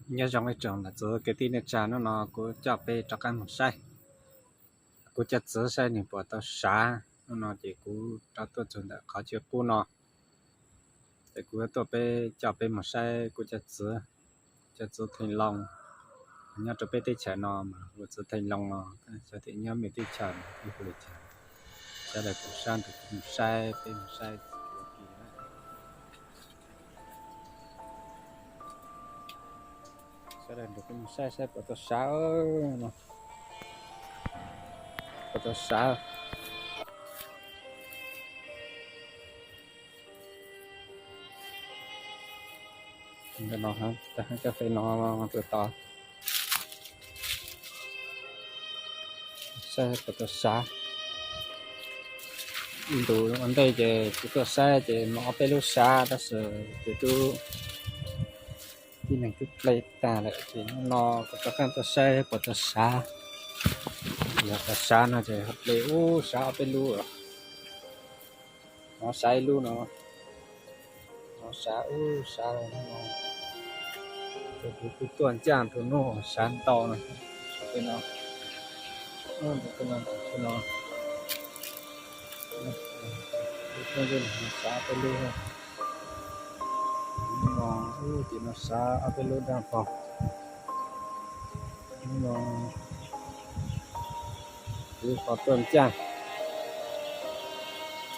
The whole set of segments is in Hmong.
Nyob zoo ib tsoom niam txiv kwv tij neej tsa, hnub no kuv coj peb rov qab mus saib kuv cov txiv saib nws puas tau sav. Hnub no ces kuv rov tuaj txog ntawm qhov chaw qub no, ces kuv tuaj peb coj peb mus saib kuv cov txiv, cov txiv theej loo nyob rau peb teb chaws no mas hu txiv theej loo no, xyov tias nyob mej teb chaws no hu li cas. Sawv daws kuv sab nrug mus saib, peb mus saib. Sawv daws nrug peb mus saib saib puas tau sav no, puas tau sav. Ntawm no, cov fes no tus tod, saib puas tau sav. Ntu ua ntej ces kuv tuaj saib ces muaj ob peb lub sav tab sis ces tub tib neeg twb ple tag lawm ces hnub no kuv rov qab tuaj saib puas tau sav. Yog tau sav no ces ho ple ub sav ob peb lub. No sav ib lub no, no sav ub sav no. Ces kuv kuj tuaj ncaaj tus nub sav ntau no, no, no, sav ob peb lub. No, ub, ces no sav ob peb lub dab pog. No kuv ho tuaj ncaaj,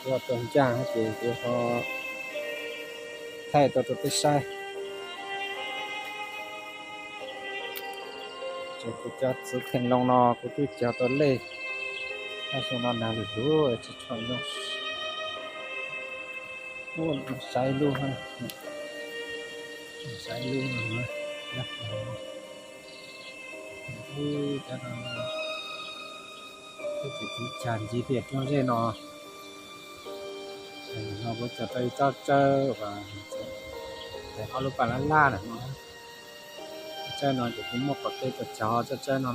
kuv ho tuaj ncaaj ces kuv ho thaij tau rau peb saib. Ces kuv cov txiv theej loo no kuv twb cog tau lej, tab sis no nag lwm lub tsis tshua zoo. Ub, sav ib lub, sav ib lub no, ub, cov no, ub, ces kuv cog ncig tiaj roob zej no, no kuv cog tau ib tsob tsawb uas ob lub paj lab lab lawm no. Tsob tsawb no ces kuv muab pom kev cog cog tsob tsawb no.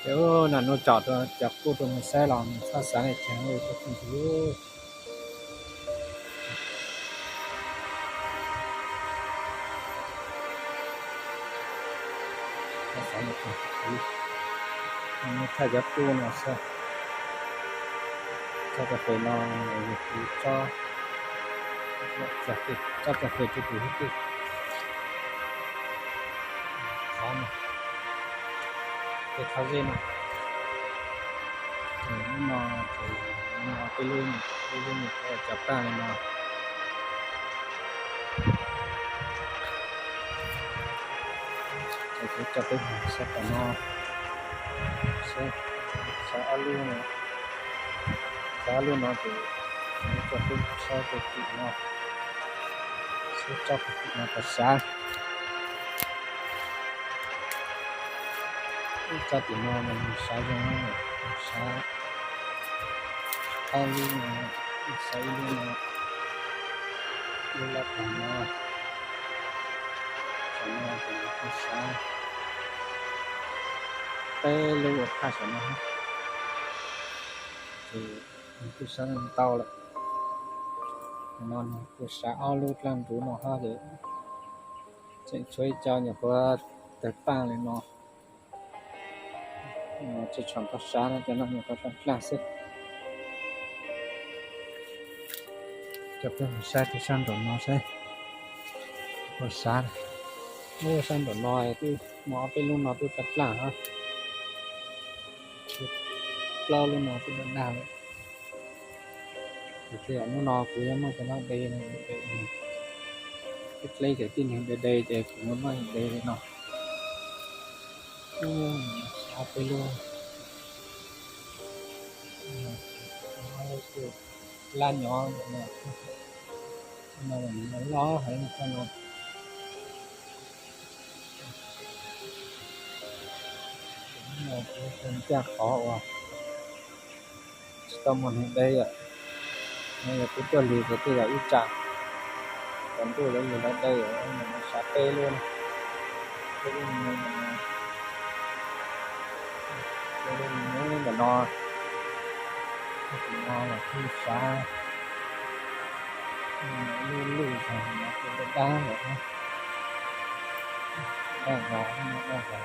Ces ub, nag hnub tsom rau cov qub rau mus saib los nws txhob xav li cas ua rau kuv ntxim. Txhob xav li cas, kuv muab thaij cov qub no saib. Tsob cov fes no, kuv tsob, tsob cov fes rau kuv hub twg. Qhov no, tej qhov zej no. Hnub no ces, hnub no peb lub, peb lub nyuam qhuav cov paj li no. Ces kuv coj peb mus saib tom no, saib ob lub no, saib ob lub no ces kuv coj peb mus saib rau tim no, saib tsob puag tim no puas sav. Ib tsob tim no mas nws sav zoo, sav ob lub no, sav ib lub no, lub lab pag no, sav no ces nws kuj sav peb lub ua phaj saum no, ces nws kuj sav ntau lawm. No nws kuj sav ob lub dlaab ntug no hab ces tseem tshuav ib co nyuam qhuav tawg paaj li no. Tsis tshua tau sav no, cov no nyuam qhuav dlaaj dlaaj xwb. Coj peb mus saib rau sab nraum no saib puas sav. Ub, sab nraum no twb muaj ob peb lub no twb dlaaj dlaaj hab. Plaub lub no twb daj daj lawm. Ces tej zaum hnub no kuv yuav muab cov no de, de, ib dleb ces tib neeg de de ces kuv yuav muab de li no. Ob peb lub, lab nyob, no loj heev no. Ncaj qhov uas tsis tau muaj neeg de yom. No yog kuv tuaj lig ces tej zaum ib tsam tsaus ntuj lawv lig lawv de yom, sav peb lub, peb lub, peb lub ntawm no, no los kuj sav, lub lub zog no kuj daj daj lawm. Daj zog, daj zog.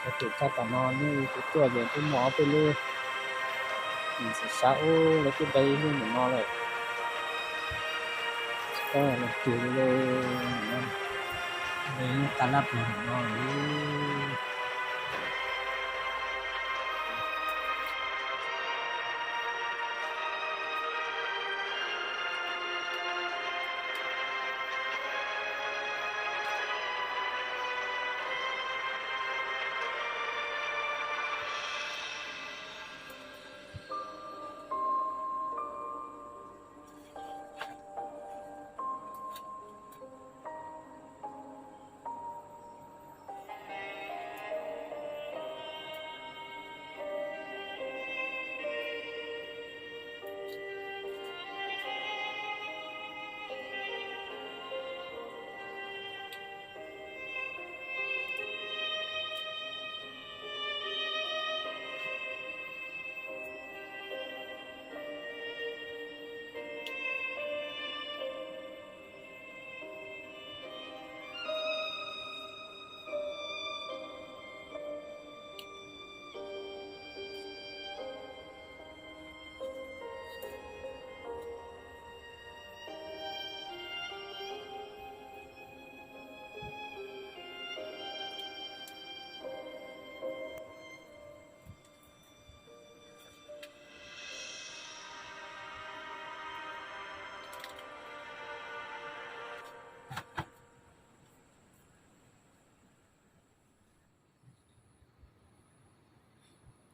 Xyov tus tshaj tom no nej kuv tuaj ces twb muaj ob peb lub, xav xav ub lawv twb dai ib lub ntawm no lawm. Koj los cug li, li lub qab lab pluag ntawm no lawm.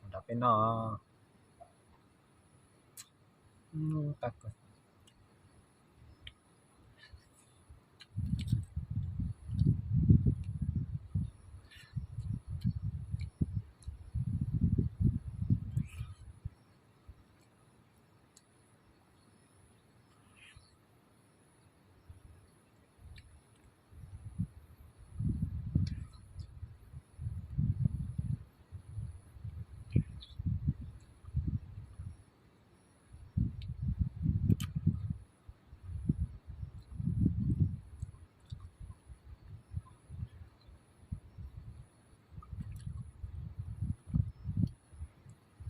Nrog peb noj.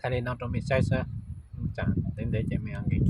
Thaij li no rau mej saib xwb, tsam ntev ntev ces mej nkees.